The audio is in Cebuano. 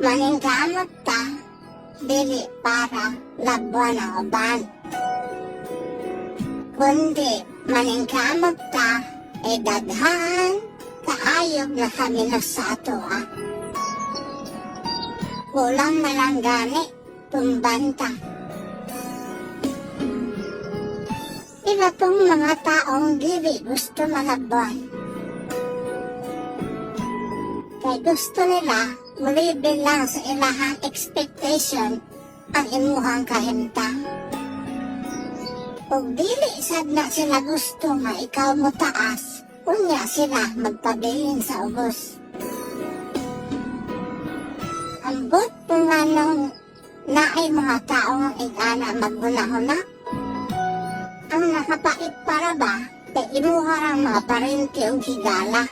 Maningkamot ta, dili para labwan ang uban, kundi maningkamot ta ay daghan kaayo nakaminos sa atoa. Kulang na lang gani, tumban ta. Iba tong mga taong dili gusto malabwan. Kay gusto nila, mulibil lang sa ilahang expectation ang imuhang kahimtang. Ug dili sad na sila gusto nga ikaw mo taas, unya sila magpabilin sa ubos. Ambot kung nganong naay mga tao nga ing-ana maghuna-huna. Ang nakapait para ba, kay imuha rang mga parente og higala.